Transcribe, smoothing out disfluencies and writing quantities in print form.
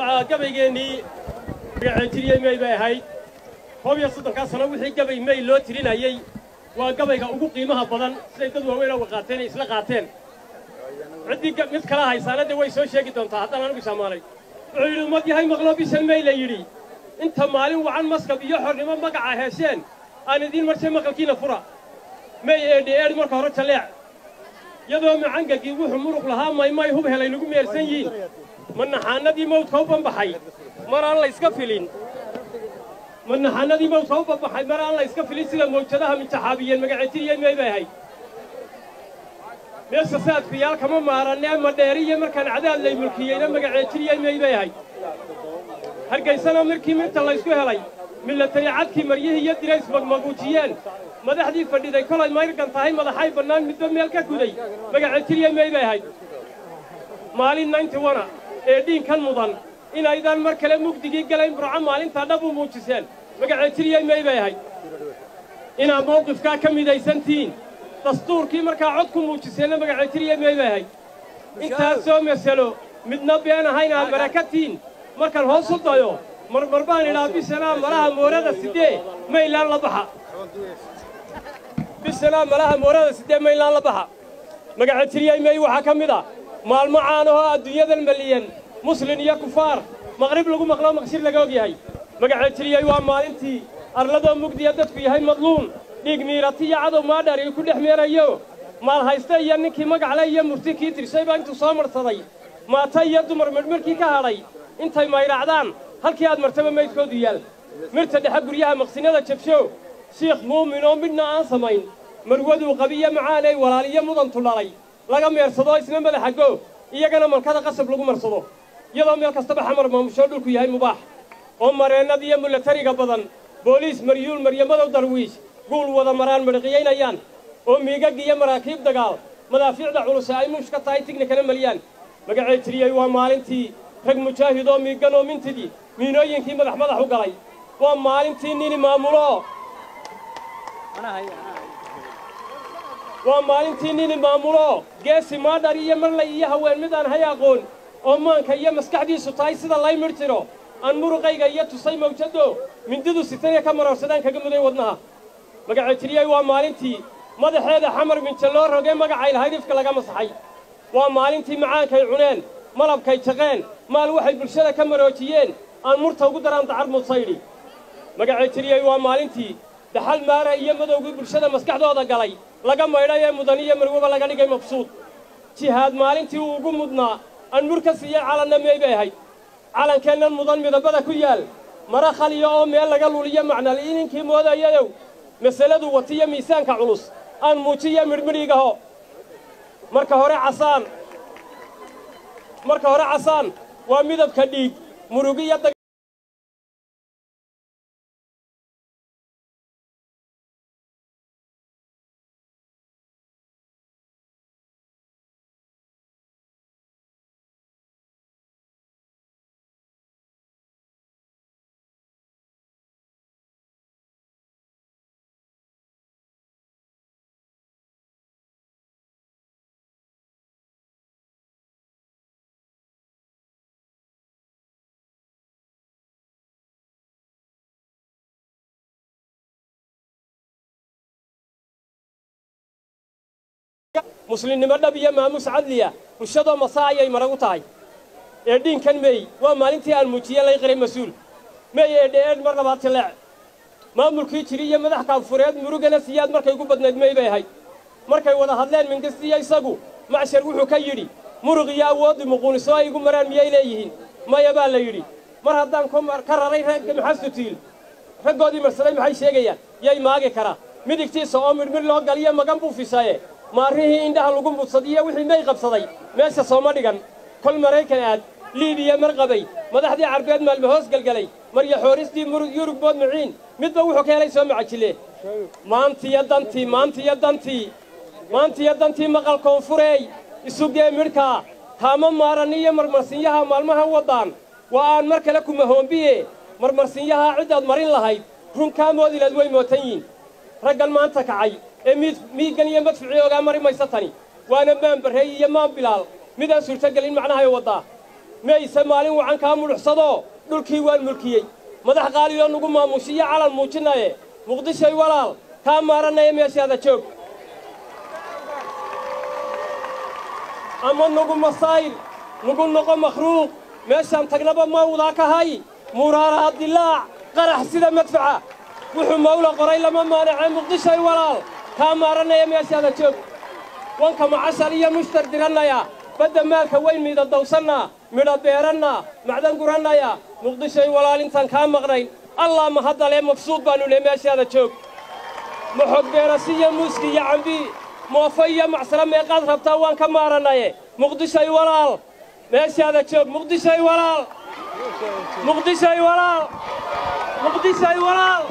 Waxaa gabaygeennii magaceejiriyey May bay ahayd. 31-kaa sano wixii gabay May loo tirinayey waa gabayga ugu qiimaha badan, siday dad waaweyn uga qaateen ay isla qaateen. Ciddii mid kala haysaana dee way soo sheegi doontaa haddaan anigu isamaanay. Wuxuu yidhi: ummad yahay maqlo, bishan May la yidhi inta maalin wacan maskab iyo xornimo magaca heesheen aan idiin marshay maqalkiina fura. May eedhi eedh marka hore jalleec, iyadoo macangagii wuxuu muruq lahaa maymay hub helay nagu meersan yihiin, manaxaanadii mawdka u banbaxay mar aan layska filin, manaxaanadii mawdka u banbaxay mar aan layska filin, sida mawjadaha minjaxaabiyeen. Magaceetiriyey May bay ahayd. Meesha saadkuyaal kama maaranee madheeriyo markaan cadaad lay mulkiyeyna magaceejiriyey May bay ahayd. Hargaysana markii mirta laysku helay, milatari cadkii maryihii iyo dirays magmaguujiyeen, madaxdii fadhiday kolay mayrgan tahay madaxay bannaan midba meel ka guday, magaceejiriyey May bay ahayd. Maalin 91-a ee dhiinkan mudan inaydaan mar kale mugdigii galayn Burco maalintaa dhab u muujiseen, magaceejiriyey May bay ahayd. Inaad mawqifkaa ka midaysantihiin dastuurkii markaa cod ku muujiseenna, magaceejiriyey May bay ahayd. Intaasoo masalo midna been ahayn aad barakatiin markaan hoos u dayo, marmar baan idhaa bishanaa malaha moorada sidee Maylaan la baxa, bishanaa malaha moorada sidee Maylaan la baxa. Magaceejiriyey May waxaa ka mid ah maalmo caanahoo adduunyadan maliyan muslin iyo kufaar maqrib lagu maqlo maqshir laga og yahay. Magaceejiriyey waa maalintii arladoo mugdiya dadku yahay madluun, dhiig miirati iyo cadow maadhari ku dhex meerayo, maal hayste iyo ninkii magacle iyo murti kii tirshay baa intuu soo marsaday maata iyo dumar midhmidhkii ka hadhay intay mayracdaan halkii aad martaba maydkoodu yaal. Mirta dhexe guryaha maqsinada jabsho, shiikh muuminoo midhna aan samayn marwaduu qabiyo macaanay walaaliyo mudantu dhalay laga meersado, isna madaxa go iyagana malkada qasab lagu marsado, iyadoo meel kastaba Xamar maamushoo dhulku yahay mubaax, oo mareennada iyo mulatariga badan booliis maryuul maryamadow darwiish guul wada maraan midhiqiyaynayaan, oo miigag iyo maraakiib dagaal madaafiicda culuse ay muush ka tahay tignikana maliyaan. Magaceejiriyey waa maalintii rag mujaahidoo miigan oo mintidii miinooyinkii madax madax u galay. Waa maalintii nini maamulo, waa maalintii nini maamulo geesi maadhar iyo marlay iyo haween mid aan hay aqoon, oo maanka iyo maskaxdiisu tahay sida lay midh jiro aan muruqayga iyo tusay mawjado mindidu sitaya ka maroorsadaan kaga muday wadnaha. Magaceejiriyey waa maalintii madaxeeda Xamar minje loo rogay magacay lahayd ifka laga masaxay. Waa maalintii macaankay cuneen, malabkay jaqeen, maal waxay bulshada ka maroojiyeen aan murta ugu daraan dacar mudsaydhi. Magaceejiriyey waa maalintii dhaxal maara iyo madowgii bulshada maskaxdooda galay laga maydhay ee mudan iyo marwaba laga dhigay mabsuud. Jihaad maalintii uu ugu mudnaa aan mur ka siiyey calanna May bay ahayd. Calankeennan mudan midabada ku yaal mara khaliya oo meel laga luliyo macnaliininkii moodayayow masaladu watiyo miisaanka culus aan muujiya midhmidhiigaho. Marka hore casaan, marka hore casaan waa midabka dhiig murugiyo muslimnimo dhab iyo maamuus cadliya bulshadoo masaa ayay maragu tahay. Ee dhiinkan Mey waa maalintii aan muujiye lay qiray mas-uul. Mey eedhe eedh mar labaad jaleec, maamulkii jiri iyo madax kaanfureed murugana Siyaad markay ugu badnayd May bay ahayd. Markay wada hadleen Mingistiyo isagu macshar wuxuu ka yidhi: muruq iyo awooddi muquunisoo ay igu maraan miyay leeyihiin? Maya baa la yidhi. Mar haddaan ka raray ragga maxastutiil raggoodii marsaday, maxay sheegayaan? Yay maagi karaa midigtiisa oo midhmidh loo galiyo magan buu fishaye maarrihii indhaha lagu mudsadiyo wixii May qabsaday meesha sooma dhigan. Kol Maraykan aad Liibiya mar qabay, madaxdii Carbeed maalme hoos gelgelay, marya xooristii Yurub bood maciin midba wuxuu ka helay soo macajile. Maantiyo dantii, maantiyo dantii, maantiyo dantii maqal koonfureey isugee midhkaa kaama maaran iyo marmarsinyaha maalmahan waddaan waa aan mar kale kumahoombiye. Marmarsinyahaa ciddaad marin lahayd run kaa moodilaad way mootan yihin raggan maanta kacay ee miid miiggan iyo madficii ogaa mari maysa tani, waana maan barreey iyo maan bilaal midaan suurtogelin macnahay waddaa. Meyse maalin wacan kaa mudhuxsadoo dhulkii waan mulkiyey, madax qaaliyoo nugu maamushiyo calan muujinaye. Muqdishoy walaal, kaa maaranaya, meeshaada joog. Ama nugu masayr, nugu noqo makhruuq, meeshaan tagnaba mawdaa ka hay muraaraha dilaac qarax sida madfaca. Wuxuu mawla qoray lama maanacee. Muqdishoy walaal, kaa maaranaya, meeshaada joog. Wanka macashar iyo mushtar dirannaya, badda maalka weyn miida dawsannaa, midho beerannaa, macdan gurannaya. Muqdishoy walaal, intaan kaa maqnayn Allah mahaddalee, mabsuud baannu leh, meeshaada joog. Maxog beerasiyo muuski iyo cambii, moofo iyo macsaro, meeqaad rabtaa? Waan ka maarannaye. Muqdishoy walaal, meeshaada joog. Muqdishoy walaal, Muqdishoy walaal, Muqdishoy walaal.